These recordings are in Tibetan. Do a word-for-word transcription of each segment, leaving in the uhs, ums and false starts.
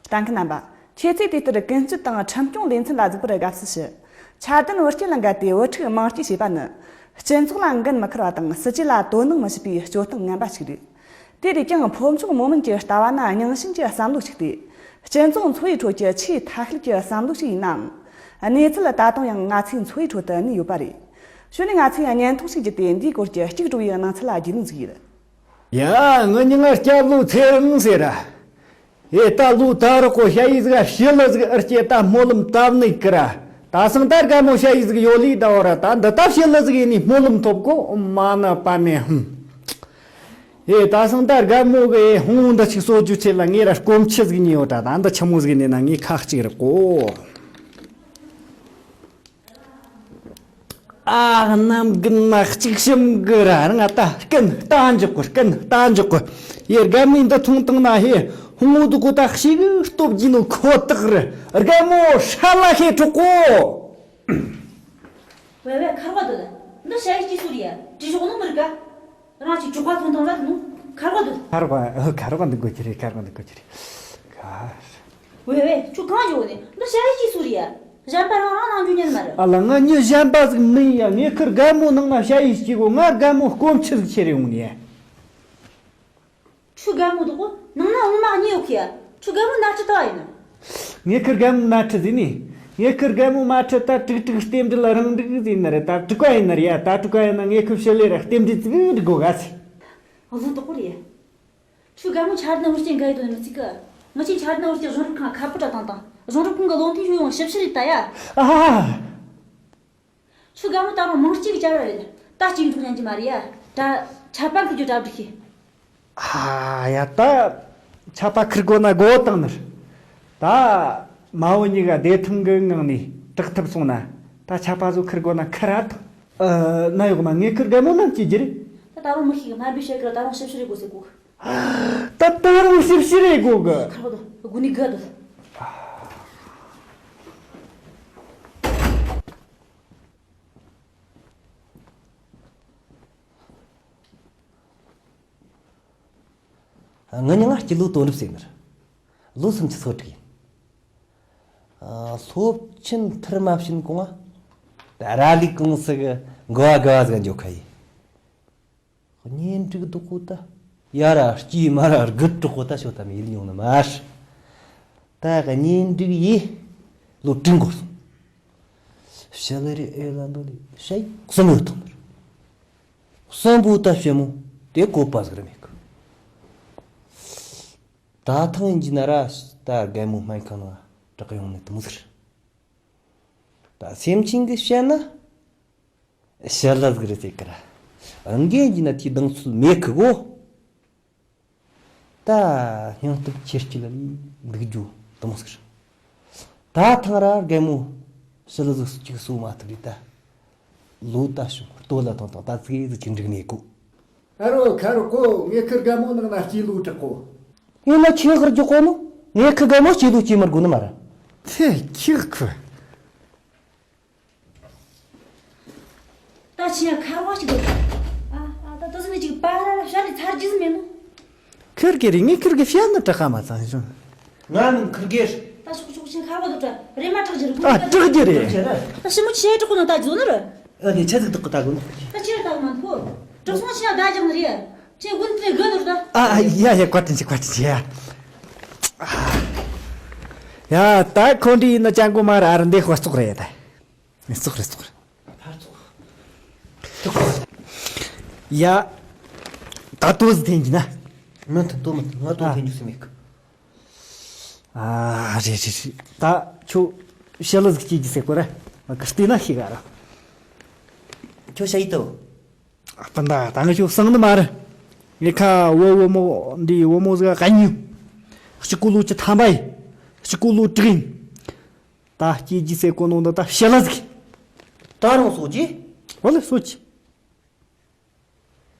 ལྟ་མཁན་རྣམ་པ། ཁྱེད་ཚོས་དུས་ལྟར་ཀུན་སྤྱོད་དང་ཁྲིམས་སྐྱོང་ལེ་ཚན་ལ་གཟིགས་པར་དགའ་བསུ་ཞུ། འཆར་ལྡན་བུ་སྐྱེས་ལ་འགལ་ཏེ་བུ་ཕྲུག་མིང་སྐྱེས་བྱས་པ་ནི། སྤྱི་ཚོགས་ལ་འགན་མི་འཁུར་བ་དང་སྲིད་ཇུས་ལ་དོ་སྣང་མི་བྱེད་པའི་སྤྱོད་སྟངས་ངན་པ་ཞིག་རེད། དེ་རེད་ཀྱང་ཕོ་མཆོག་མོ་མིན་གྱི་ལྟ་བ་ནི་རྙིང་ཞེན་གྱི་བསམ་བློ་ཞིག་སྟེ། སྤྱི་ཚོགས་འཚོ་བའི་ཁྲོད་ཀྱི་ཆེས་མཐའ་ཤོད་ཀྱི་བསམ་བློ་ཞིག་ཡིན་ནའང་། གནས་ཚུལ་ད་དུང་ཡང་ང་ཚོའི་འཚོ་བའི་ཁྲོད་དུ་གནས་ཡོད་པ་རེད། གཞུག་ནས་ང་ཚོས་བརྙན་ཐུང་ཞིག་བརྒྱུད་དེ་འདིའི་སྐོར་གྱི་སྐྱིད་བྲོ་བའི་སྣང་ཚུལ་ལ་རྒྱུས་ལོན་ཞུ་གི་ཡིན། ཡ། ངའི་མིང་ང་སྐྱབས་ལོ་ཚེ་རིང་ཟེར་ར། ཨེ། ད་ལོ་ད་རག་གོ་ཤ་ཡི་ཟིག་ཕྱི་ལ་ཟིག་ཨར་སྐྱེ་ད་སྨོན་ལམ་བཏབ་ནི་ཀི་ར། ད་སང་ད་དགའ་མོ་ཤ་ཡི་ཟིག་ཡོད་ལི་ད་བ་ར། ད་འདི་ད་ཕྱི་ལ་ཟིག་ཡིན་ནི་སྨོན་ལམ་ཐོབ་གོ་མ་ན་པ་ནས་ཧུམ། ཨེ། ད་སང་ད་དགའ་མོ་གི་ཧུང་འདི་ཅིག་གསོ་རྒྱུ་ཆེད་ལ་ངས་ར་སྐོམ་ཆུ་ཟིག་ཉོས་ཡོད་ད། ད་འདི་ཆི་མོ་ཟིག་ནས་ན་ངས་ཁ་གཅིག་རག་གོ། ཨ། གནམ་རྒན་ན་གཅིག་ཤིམ་གི་ར་རང་ད་རྐན་རྟ་འཇོག་གི་རྐན་རྟ་འཇོག་གི། ཡེ་རྒན་མོས་འདི་འཐུང་བཏང་ན་ཧེ་ཧུང་ངུ་དུ་གོ་ད་ཤི་གི་སྟོབས་ཀྱི་ནོ་ཁོ་ཐག་རེད། རྒན་མོ་ཧྲ་ལ་ཧེ་གྲོགས་གོ། ཝེ་ཝེ་ཁར་བ་དུ་ལ་འདི་ཤ་ཡི་སྐྱེ་སོ་རེད་ཡ། དྲི་ཞོག་ནོ་མི་རིག་ག་རང་ཅིག་ཅོག་པ་ཐོན་དང་ར་ནོ་ཁར་བ་དུ། ཁར་བ་ཨ། ཁར་བ་འདི་དགོས་ཀྱི་རེད། ཁར་བ་འདི་དགོས་ཀྱི་རེད། ཁར། ཝེ་ཝེ་ཁྱོད་གང་འཇོག་ནས་འདི་ཤ་ཡི་སྐྱེ་སོ་རེད་ཡ། གཞན་པ་རང་རང་ནང་འཇོག་ཉན་མ་རེད། ཨ་ལ་ང་མྱི་གཞན་པ་ཟིག་མིན་ཡ། ངས་ཁུར་རྒན་མོ་ནང་ན་ཤ་ཡི་སྐྱེ་གོ། ང་རྒན་མོ་སྐོམ་ཆུ་ཟིག་ཁྱེར་ཡོང་ནས། ཁྱོད་རྒན་མོ་དོག་གོ་ནང་ན་འོ་མ་གཉིས་ཡོད་ཁི་ཡ། ཁྱོད་རྒན་མོ་ན་ཁྲི་ལྟ་བ་ཡིན་ན། ངས་ཁུར་རྒན་མོ་ན་ཁྲི་ཟིན་ནི། ངས་ཁུར་རྒན་མོ་མ་ཁྲི་ད་ཀྲིག་ཀྲིག་རྟེན་འབྲེལ་རང་འགྲིག་ཟིན་ནི་རེད། ད་ཀྲིག་པ་ཡིན་ནི་རེད་ཡ། ད་ཀྲིག་པ་ཡིན་ན་ངས་ཁུར་ཕྱི་ལས་ར་རྟེན་འབྲེལ་ཙིག་འགྲིག་གོ་ག་ཟེ། ཨ་ལོ་དོག་གོ་རེད་ཡ། ཁྱོད་རྒན་མོ་འཆར་ལྡན་བུ་སྐྱེས་འགའ་ཡི་དོན་མི་ཚིག་གི། ང་ཆེ་འཆར་ལྡན་བུ་སྐྱེས་གཞུང་སྒྲུབ་ཁང་ཁ་པར་དྲ་དང་དང་གཞུང་སྒྲུབ་ཁང་གི་བློ་མཐུན་ཞུ་ཡོང་ཞིབ་ཕྱི་རེད་ད་ཡ། ཨ། ཁྱོད་རྒན་མོ་ད་རུང་མིང་གཅིག་གི་བྱ་བ་རེད། ད་གཅིག་འགྲོ་ཉན་གྱི་མ་རེད་ཡ། ད་ཆད་པ་འཁུར་རྒྱུ་གྲ་སྒྲིག་གི། ཨ་ཡ། ད་ཆད་པ་འཁུར་དགོས་ན་མགོ་བོ་བཏང་ནི་རེད། ད་མ་བུ་གཉིས་ཀ་བདེ་ཐང་གི་ངང་ནས་དྲག་ཐུབ་སོང་ན་ད་ཆད་པ་བཟོ་འཁུར་དགོས་ན་འཁུར་ར་ཐུབ། ཨ། ན་ཡོག་མ་ངས་ཁུར་རྒན་མོ་ལམ་གྱི་རྒྱུ་རེད། ད་ད་རུང་མི་ཤེས་གི་སྨན་པས་བཤད་གི་ར། ད་རུང་ཞིབ་ཕྱི་རེད་དགོས་ཟེར་གོ། ད་ད་རུང་ཞིབ་ཕྱི་རེད་དགོས་གི། ཁ་བ་དོ་དགུ་ནི་དགའ་དོ། ངའི་མྱིང་ང་སྐྱིད་ལོ་དོན་གྲུབ་ཟེར་ནི་རེད། ལོ་སུམ་ཅུ་སོ་དྲུག་ཡིན། ཨ། སློབ་ཆེན་མཐར་མ་ཕྱིན་གོང་ང་ད་ར་ལི་ཀུང་སི་གི་འགོ་བ་འགོ་བ་ཟིག་འཇོག་ཁ་ཡིན། གཉེན་སྒྲིག་འདུག་གོ་ད། ཡ་ར་སྐྱིད་མ་ར་རྒུད་དྲག་གོ་ད་ཤོ་ད་མི་ཡིད་མྱོང་ནི་མ་རེད། ད་གཉེན་སྒྲིག་ཡིས་ལོ་དྲུག་འགོར་སོང་། ཞི་ལི་རི་ཨེ་ལ་འདོ་ལི་ཤ་ཡི་གསུམ་ཡོད་ཐོག་ནི་རེད། གསུམ་པོ་ད་ཞི་མོ་དེ་བཀོད་པ་ཟིག་ར་མེད་གི། ད་ཐང་ཡིན་གྱི་ན་ར་ད་རྒན་མོ་སྨན་ཁང་ནང་དྲག་ཡོང་ནི་དུ་མོ་ཟིག་རེད། ད་སེམས་ཅན་གྱི་བཤད་ན་ཞི་ལི་ཟིག་རེད་ཟེར་གི་ར། འགན་གྱི་ན་དེའི་གདེང་ཚོད་མེད་གི་གོ། ད་སྙིང་སྟོབས་ཆེར་སྐྱེད་ལ་འདུག་རྒྱུ་དུ་མོ་ཟིག་རེད། ད་ཐང་ར་རྒན་མོ་ཞི་ལི་ཟིག་གཅིག་གསོ་མ་ཐུབ་རེད་ད། ལོ་ད་བྱུང་ལྟོ་ལ་ཐོན་དང་ད་ཙིག་ཟིག་གི་འགྲིག་ནས་གོ། ཨ་རོ་ཁ་རོ་གོ། ངས་ཁུར་རྒན་མོ་ནང་ན་སྐྱིད་ལོ་དྲག་གོ། ཡིན་ན་ཁྱོས་ཁུར་རྒྱུ་གོ་ནོ། ངས་ཁུར་རྒན་མོ་སྐྱིད་ལོ་སྐྱེ་མར་དགོས་ནི་མ་ར། ཐེ་ཁྱི་ཁུ། ད་ཆི་ཡ་ཁ་བ་ཞིག་འདུག་ཨ་ཨ། ད་ད་ཟིན་ནས་ཅིག་པ་ར་ར་ཤ་རི་ཚར་རྒྱུ་ཟིན་མེད་ནོ། ཁུར་གི་རེད། ངས་ཁུར་གི་བཤད་ན་དྲག་ག་མ་ཚང་ཞུ། ང་མིན་ཁུར་གེར། ད་ཤོག་ཤོག་ཆེན་ཁ་བ་དུ་དྲ་རེ་མ་དྲག་རྒྱུ་རེད། ཨ། དྲག་རྒྱུ་རེད། ད་ཞི་མོ་ཆེ་དྲག་གོ་ན་ད་རྒྱུ་ནི་རེད། ཨ་ནི་ཆ་ཟིག་དག་གི་ད་གོ་ནི། ད་ཆེ་ར་ད་གོ་མ་ཁོ། དྲག་སོང་ཆེ་ཡ་ད་རྒྱག་ནི་རེད། ཆེ་དགུན་དེ་དགོས་ནོ་ར་ད། ཨ་ཨ། ཡ་ཡ། བཀའ་དྲིན་ཆེ། བཀའ་དྲིན་ཆེ་ཡ། ཡ། ད་ཁོ་འདྲི་ཡིན་ན་ཅང་གོ་མ་ར་ཨ་ར་འདི་ཧོ་ཙོག་རེད་ད། ཙོག་རེད་ཙོག་རེད། ཡ། ད་ལྟོ་ཟིག་འཐེན་གྱི་ན། མི་འཐེན། ལྟོ་མི་འཐེན། ང་ལྟོ་འཐེན་རྒྱུ་སེམས་མེད་གི། ཨ། རེད་རེད་རེད། ད་ཁྱོད་ཤི་ལ་ཟིག་སྐྱེས་ཀྱི་ཟེར་གོ་ར། ང་གི་བལྟས་ན་ཤེས་ག་ར། ཁྱོད་ཤ་ཡི་ཏོ། ཨ་པ་འདའ། ད་ང་ཁྱོད་གསང་ནི་མ་རེད། ངས་ཁ་བུ་བུ་མོ་འདི་བུ་མོ་ཟིག་ག་ཉུ། གཅིག་གོ་ལོ་བཅུ་ཐམ་པ་ཡིན། གཅིག་གོ་ལོ་དྲུག་ཡིན། ད་སྐྱེས་ཀྱི་ཟེར་གོ་ནོ་འདི་ད་ཤི་ལ་ཟིག་ད་རུང་སོ་ཅི། འོ་ལེ་སོ་ཅི།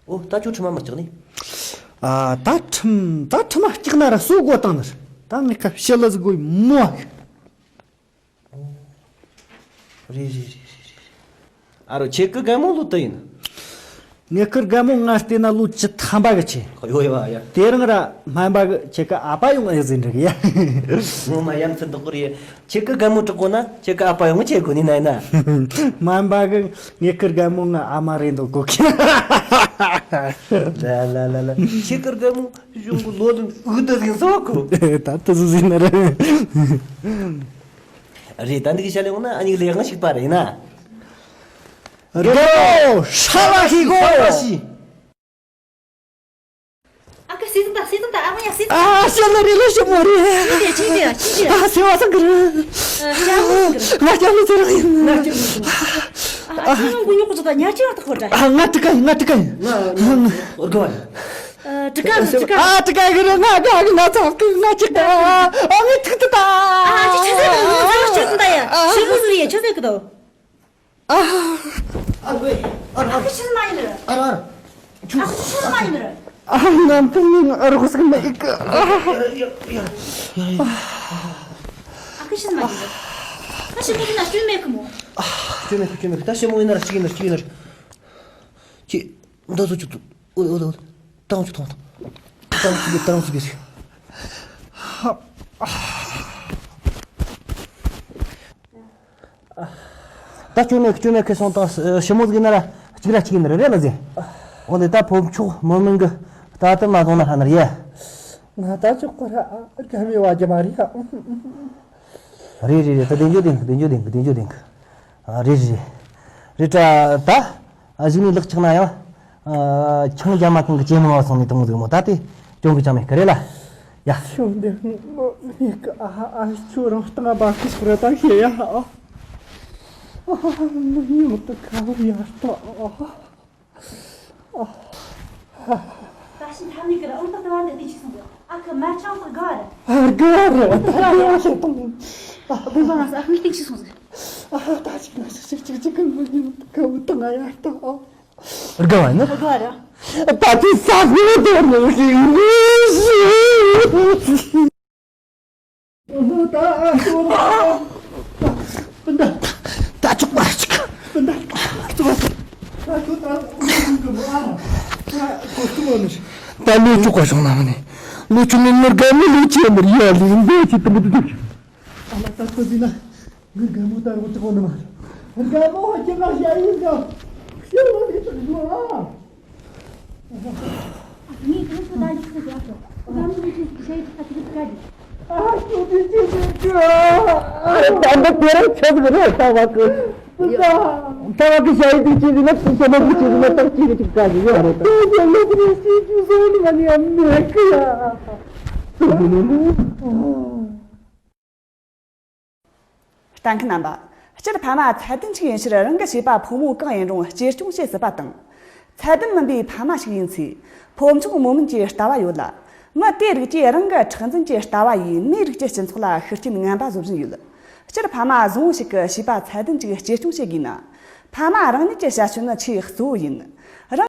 ཨོ། ད་ཁྱོད་ཁྲིམས་མ་སྐྲག་ནི། ཨ། ད་ཁྲིམས་ད་ཁྲིམས་མ་སྐྲག་ན་ར་སོ་དགོ་བཏང་ནི་ར། ད་ངས་ཁ་ཕྱི་ལ་ཟིག་དགོས་མོ། རེད་རེད་རེད་རེད། ཨ་རོ་ཁྱེད་ཀི་རྒན་མོ་ལོ་དུ་ཡིན། ངེད་ཁུར་རྒན་མོ་ང་བལྟས་ན་ལོ་བཅུ་ཐམ་པ་གི་ཆེ། ཡོ་ཡོ་ཡ། དེ་རིང་ར་སྨན་པ་གི་ཁྱེད་ཀ་ཨ་ཕ་ཡོང་ཨེ་ཟིན་འགྲིག་ཡ། ངོ་མ་ཡ་མཚན་དག་གོ་རེད། ཁྱེད་ཀ་རྒན་མོ་དྲག་གོ་ན་ཁྱེད་ཀ་ཨ་ཕ་ཡོང་ཆེ་གོ་ནི་ན་ཡིན་ན། སྨན་པ་གི་ངེད་ཁུར་རྒན་མོ་ང་ཨ་མ་རེད་འདུག་གོ་ཁྱེད། ལ་ལ་ལ་ལ། ཁྱེད་ཀ་རྒན་མོ་གཞུང་གི་ལོ་ལོན་འུ་ད་ཟིན་སོ་གོ། ད་ད་ཟིན་ཟིན་ན་རེད། རེད། ད་འདི་གི་ཤ་ལེ་འོང་ན་ཨ་ནི་ལེ་གང་ཞིག་པ་རེད་ན། རྒན་མོ་ཧྲ་ལ་ཤི་གོ། ཨ་ཁུ་སི་ཙམ་ད་སི་ཙམ་ད་ཨ་མ་ཡ་སི་ཙམ། ཨ་ཤ་ལ་རེ་ལ་ཤ་མོ་རེ། ཁྱེད་ཀྱི་ཁྱེད་ཀྱི་ཁྱེད་ཀྱི། ཨ་སེ་བ་སང་གི་རེ། ཨ་ཅག་མོ་ཟིག་གི་རེ། ང་ཅག་ལ་ཟེར་ར་ཡིན། ང་ཅག་མོ་ཟིག་གི་རེ། ཨ་ཅག་མོ་གུ་ཉོ་གུ་ཚོ་ད་ཉ་ཅག་ལ་ཐག་པ་འདྲ། ཨ་ང་ཏི་ཀ་ཡིན། ང་ཏི་ཀ་ཡིན། ང་ང་ང་གོ་བ་ཡིན། ཨ་ཏི་ཀ་ཏི་ཀ། ཨ་ཏི་ཀ་གི་རེ། ང་ང་གི་ང་ཚ་གི་ང་ཅག་ད། ཨ་ངའི་ཐུག་ཏི་ད། ཨ་ཅག་ཆ་ཟེར་གི་ང་ཚ་ཆ་ཟེར་ད་ཡ། ཤི་མོ་ཟིག་རེད་ཆ་ཟེར་གི་ད། ཨ། ཨ་ཁུ་ཆི་ཟིག་མ་ཡིན་ནི་རེད། ཨ་ར་ཨ་ར། ཨ་ཁུ་ཆི་ཟིག་མ་ཡིན་ནི་རེད། ཨ་ནམ་ཐང་ནི་ཨ་རོགས་ཟིག་མ་ཡིན་གི། ཨ་ཁུ་ཆི་ཟིག་མ་ཡིན་ནི་རེད། ད་ཞི་མོ་ཡིན་ན་སྐྱོན་མེད་གི་མོ། སྐྱོན་མེད་གི། སྐྱོན་མེད་གི། ད་ཞི་མོ་ཡིན་ན་ར་གཅིག་ཡིན་ན་ར་གཅིག་ཡིན་ན་ར། ཁྱེད་འདི་ཚོ་ཅིག་ཏུ་འོ་འོ་འོ། ཏང་ཅིག་ཐོང་ཐོང་། ཏང་ཅིག་ཏང་ཅིག་གི། ད་སྐྱོན་མེད་སྐྱོན་མེད་ཁེ་སོང་དང་། ཞི་མོ་ཟིག་ཡིན་ན་ར་གཅིག་ར་གཅིག་ཡིན་ན་ར་རེད་ལ་ཟེ། འོ་ནི་ད་ཕོ་མཆོག་མི་མིན་གི་ད་ལྟ་མ་བཟུང་ན་ཧ་ནར་ཡ། ང་ད་ཅོག་གོ་ར་ཨ་རྒན་མེ་བ་རྒྱ་མ་རེད་ཨ། རེད་རེད་རེད། ད་བདེ་འཇོ་བདེ་འགི་བདེ་འཇོ་བདེ་འགི་བདེ་འཇོ་བདེ་འགི། རེད་རེད་རེད། རེད་དྲ་ད་གཞུག་ནས་ལག་ཆགས་ན་ཡང་ཆང་རྒྱ་མ་གང་གི་ཇེ་མང་བ་སོང་ནས་དང་ཟིག་མོ་ད་དེ་གྱོང་གི་ཅང་མེད་གི་རེད་ལ། ཡ། ཁྱོད་འདི་ངོ་ནས་ཀ་ཨ་ཨ་ཁྱོད་རང་སྟེང་ང་བ་ཁི་ཤོག་ར་ད་ཤེས་ཡ། ཨ་ཨ་མི་ཉུང་དུ་ཁ་བར་ཡར་ལྟ་ཨ། ད་ཤི་ཐ་མི་ཀི་ར་ཨང་ཏག་ཏག་ཏག་ཏག་ཅིག་སོང་ཟིག་ཨ་ཁུ་མ་ཆང་ཏག་ག་ར། ཨ་དགའ་ར་ད་དགའ་ཤེས་དང་། ཨ་དགོན་པ་ང་ས་ཨ་ཁུ་ཏིག་ཅིག་སོང་ཟིག་ཨ་ད་ཅིག་ན་ཤི་ཅིག་ཅིག་ཅིག་གི་མི་ཉུང་དུ་ཁ་བུ་དང་ང་ཡར་ལྟ་ཨ། དགའ་བ་ནི། དགའ་ར། ད་ཅི་ས་ཕུ་དོར་ནོ་ཞིག་ད་ཨ་ཤོ་ར། སྤུན་ཟླ། ད་ཅོག་པ་ཅིག་སྤུན་ཟླ། ད་ཅོག་ད་ད་ལོ་ཅོག་པ་བྱུང་ན་མ་ནི། ལོ་ཆུང་ནི་ནོར་ག་མི་ལོ་ཆེ་མི་ཡ་ལི་འདི་ཅི་ཏུ་མི་ཏུ་ཏུ། ཨ་ལ་ད་ཁོ་ཟིན་ན། ངའི་རྒན་མོ་ད་རུང་ཅི་གོ་ནི་མ་རེད། རྒན་མོ་ཧ་ཅང་ང་ཞ་ཡིན་ཀྱང་ཤི་ལ་མི་ཆགས་འདུག་ཨ། ངས་ཁོ་ཚོ་ད་ཅི་ཟེར་རྒྱག་ཤོག་རྒན་མོ་ཁྱེད་ཀྱི་ཞ་ཡི་ཐག་ཅིག་བཀའ་དྲིན། ཨ་ཤོག་དེ་ཅི་ཟེར་རྒྱུ་ཨ། ད་འདི་དེ་རིང་ཆི་ཟིག་རེད་ད་བ་གི། ད་བ་གི་ཞ་ཡི་དེ་ཅི་ཟིག་ན་ཅི་ཞ་མ་གི་ཅི་ཟིག་ན་ད་ཅི་རིག་བཀའ་ཟིག་ཡོད་རེད་ད། ད་ཞ་མ་གི་ཅི་ཟིག་ཟོ་ནི་མ་ནི་ཨ་མེད་གི་ཡ། ད་དེ་ནི་ནི། ལྟ་མཁན་རྣམ་པ། སྤྱིར་ཕ་མ་ཚད་ལྡན་ཞིག་ཡིན་ཕྱིར་རང་གི་བྱིས་པ་ཕོ་མོ་གང་ཡིན་རུང་གཅེས་སྐྱོང་བྱེད་སྲིད་པ་དང་། ཚད་ལྡན་མིན་པའི་ཕ་མ་ཞིག་ཡིན་ཚེ། ཕོ་མཆོག་མོ་དམན་གྱི་ལྟ་བ་ཡོད་ལ། མི་དེའི་རིགས་ཀྱིས་རང་གི་མཁྲེགས་འཛིན་གྱི་ལྟ་བ་ཡིས་མིའི་རིགས་ཀྱི་སྤྱི་ཚོགས་ལ་ཤུགས་རྐྱེན་ངན་པ་བཟོ་བཞིན་ཡོད། སྤྱིར་ཕ་མ་བཟང་བོ་ཞིག་གི་བྱིས་པ་ཚད་ལྡན་ཅིག་གཅེས་སྐྱོང་བྱེད་དགོས་ན། ཕ་མ་རང་ཉིད་ཀྱི་བྱ་སྤྱོད་ནི་ཆེས་གཙོ་བོ་ཡིན། རང་